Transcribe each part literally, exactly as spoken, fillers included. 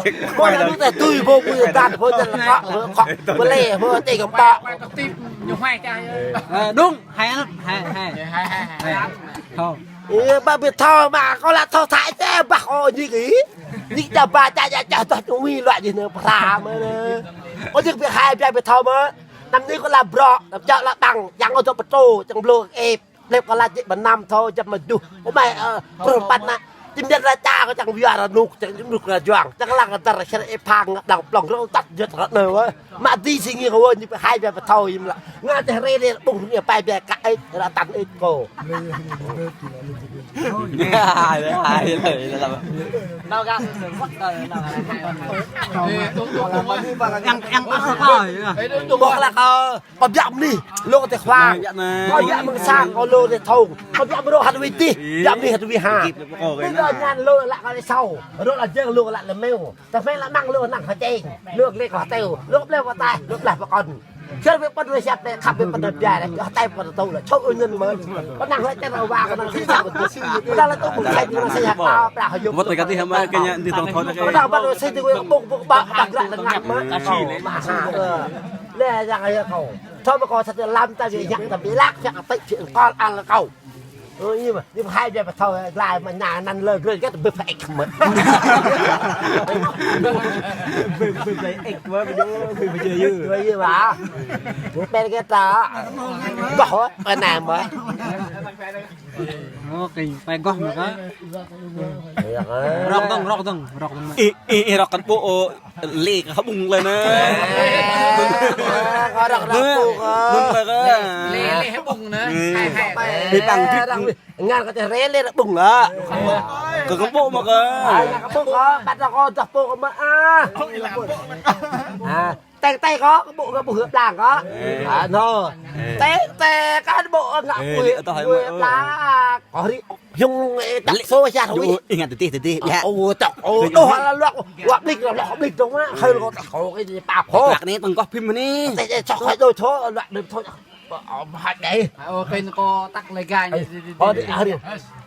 Ƀu anŭn tơlơi tui ƀu, ƀu đăo, ƀu đăo lă kŏ, kŏ, ƀu lĕ, ƀu tơlơi kơƀah. Ơ, đúng, hay lắm, hay, hay. Hay. Thâo. Ơ, ƀă ƀu thâo mă, kâo lă thâo thai tĕ ƀă kâo ñu kơ. Ñu ča ƀă ča ča ča tơ̆ ñu mĭn luă ñu nao pơhrăm mơ̆n. Ơ, ñu ƀu hai ƀă ƀu thâo mơ̆n. Năm ñu kâo lă brŏ, năm čŏk lă tăng, yang ôh tŏ pơtô, čang blô ĕp. Lĕp kâo lă jĕ ƀă năm thâo, jăp mă juh. Ơ mơi, ơ, prŏng păt nă. Čim jăt lă ča kâo čang wia rơnuk, čang rơnuk rơjuang. Čang lăng kơ dar sĕr ĕp phang, đang plŏng rơ̆ tăt jăt rơnơ wă. Mă dih si ngă kâo wă, ñu ƀu hai ƀă pơthâo yim lă. Ngă teh rê rê ƀung ñu pai ƀă kă ĕp, ră tăn ĕp kâo. Yang, yang asal kâo. Kâo ƀiă mơ̆n, lŏ teh huang. Kâo ƀiă mơ̆ng sang, kâo lŏ teh thong. Kâo ƀiă mơ̆ng rŏ hăt wĭ tih, ƀiă mơ̆n hăt wĭ ha. Ƀiă anŭn lŏ lă kâo lĕ sau. Rŏ lă jeng lŏ lă lĕ mêu. Tơ mĕ lă măng lŏ năng hơčeng. Lŏ lĕ kâo teo. Lŏ ƀlĕ kâo tai, lŏ ƀlĕ kâo kŏn. Kơl ƀĕ pơ̆n wĕ siap lĕ, khăp ƀĕ pơ̆n biă lĕ. Kâo tai pơ̆n tŭ lĕ. Čô ư nhân mơ̆n. Kâo năng hơčeng ră wa kâo năng si sa. Kâo năng lă tŭ ƀu sai ding ră sai hăt kâo, prăk hơyŭp. Wơ̆t tơlơi kati hă mơi kơ ñu dih tong thoi kơ. Kâo năng ƀă ră sai ding wĕ ƀung ƀung ƀă, ƀă ră lĕ ngă mơ̆n. Kâo mă ha. Lĕ yang ai kâo. Thâo mă kâo sat lăm ta wĕ yang ta ƀi lăk, yang ta ƀi kol ang kâo. Ơ, ñu mă, ñu hai ƀă pơthâo, glai mă ñu anăn lơ, glai gĕt ƀĕ pha ĕk mơ̆n. Ƀĕ, ƀĕ, ƀĕ ĕk mơ̆n, ƀĕ, ƀĕ, ƀĕ, ƀĕ. Ƀĕ gĕt ta. Gŏh, ƀĕ nai mơ̆n. Ơ, kơ, pai gŏh mơ̆n kơ. Rŏk dơ̆ng, rŏk dơ̆ng, rŏk dơ̆ng. Ih, ih, ih, rŏk kăn ƀu, ơ. Lĕ kơ hơbŭng lĕ nă. Ơ, kơ rŏk rŏk ƀu kơ. Lĕ, lĕ hơbŭng nă. Hai, hai. Lĕ tăng răng. Ngăn kơ teh rê lĕ rŏk ƀŭng lă. Kơ kơ ƀu mă kơ. Ai, kơ ƀu kơ, ƀă kơ dŏ ƀu kơ mă a. A, teng teng kơ, kơ ƀu kơ ƀu hưp lăng kơ. A, nô. Teng teng kơ ƀu ngă ƀu hưp lăng. Kơ rĭ. Hiong ê tak so sa rui. Ih, ngă tơtih, tơtih. Ơ, tak. Ơ, đôh lă luăk. Luăk ƀlĭk, luăk ƀlĭk dong mă. Hơi luăk tak. Ơ, kơ ñu pap. Luăk anai tơ̆ng gŏh phim anai. Tơtih, tơtih, sok hơi đôh thô, luăk đơ̆m thô. Ơ, hăt đe. Ơ, kơ ñu kơ tak lĕ gai. Ơ, đi, hari.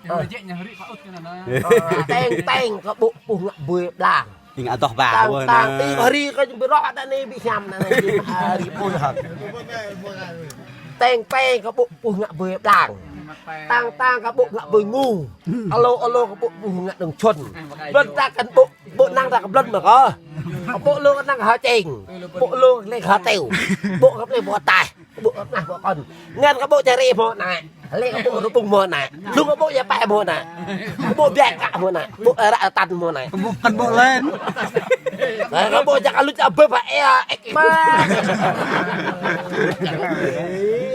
Ơ, jĕ ñu hari kơ ŭt kơ nă. Ơ, teng, teng, kơ ƀu, ƀu ngă ƀu blang. Ih, ngă tŏh ba. Tang, tang, ti hari kơ ñu ƀu rŏ đa anai ƀu hiam đa anai, hari pun hăt. Teng, teng, kơ ƀu, ƀu ngă ƀu blang. Tang, tang, kơ ƀu ngă ƀu ngu. Alo, alo, kơ ƀu, ƀu ngă đơ̆ng chun. Blŏn ta kăn ƀu, ƀu năng ta kơ blŏn mă kơ. Kơ ƀu lŏ năng hơčeng. Ƀu lŏ lĕ hơteo. Ƀu kơ lĕ ƀu tai. Kơ ƀu nah ƀu kŏn. Ngăn kơ ƀu čare mơ̆ nă. Lĕ kơ ƀu rơbŭng mơ̆ nă. Lŭng kơ ƀu ya pai mơ̆ nă. Kơ ƀu biă kă mơ̆ nă. Ƀu ră tăn mơ̆ nă. Kơ ƀu, kăn ƀu lĕ. Kơ ƀu jak luč abơ ba ea ek ma.